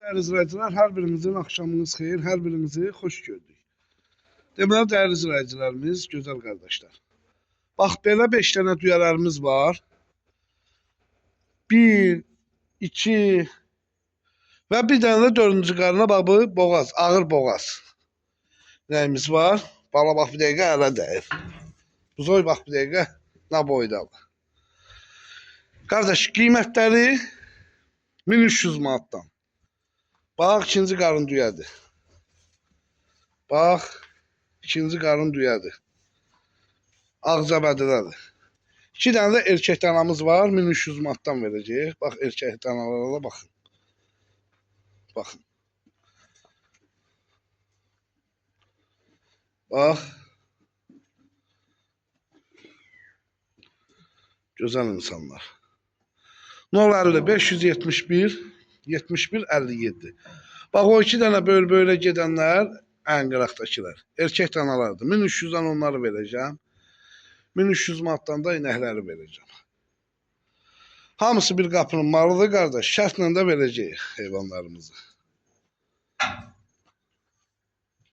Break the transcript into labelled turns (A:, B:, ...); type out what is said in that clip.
A: Dəyərli izləyicilər, hər birinizin axşamınız xeyir, hər birinizi xoş gördük. Deməli, dəyərli izləyicilərimiz, gözəl qardaşlar. Bax, belə 5 dənə düyələrimiz var. 1, 2 və bir dənə də 4-cü qarına bax bu boğaz, ağır boğaz. Nəyimiz var? Bala bax bir dəqiqə ələ dəyir. Buzoy bax bir dəqiqə nə boydadır. Qardaş, qiymətləri 1300 manatdan. Bax, ikinci qarın düyədir. Bax, ikinci qarın düyədir. Ağcabədidədir. İki dənə də erkək danamız var. 1300 manatdan verəcəyik. Bax, erkək danalara da baxın. Baxın. Bax. Gözəl insanlar. 050 571 71 57. Bax o iki dənə böyür-böyürə gedənlər ən qıraqdakılar. Erkək danalardır. 1300-dən onları verəcəm. 1300 manatdan da inəkləri verəcəm. Hamısı bir qapının malıdır qardaş. Şərtlə də verəcəyik heyvanlarımızı.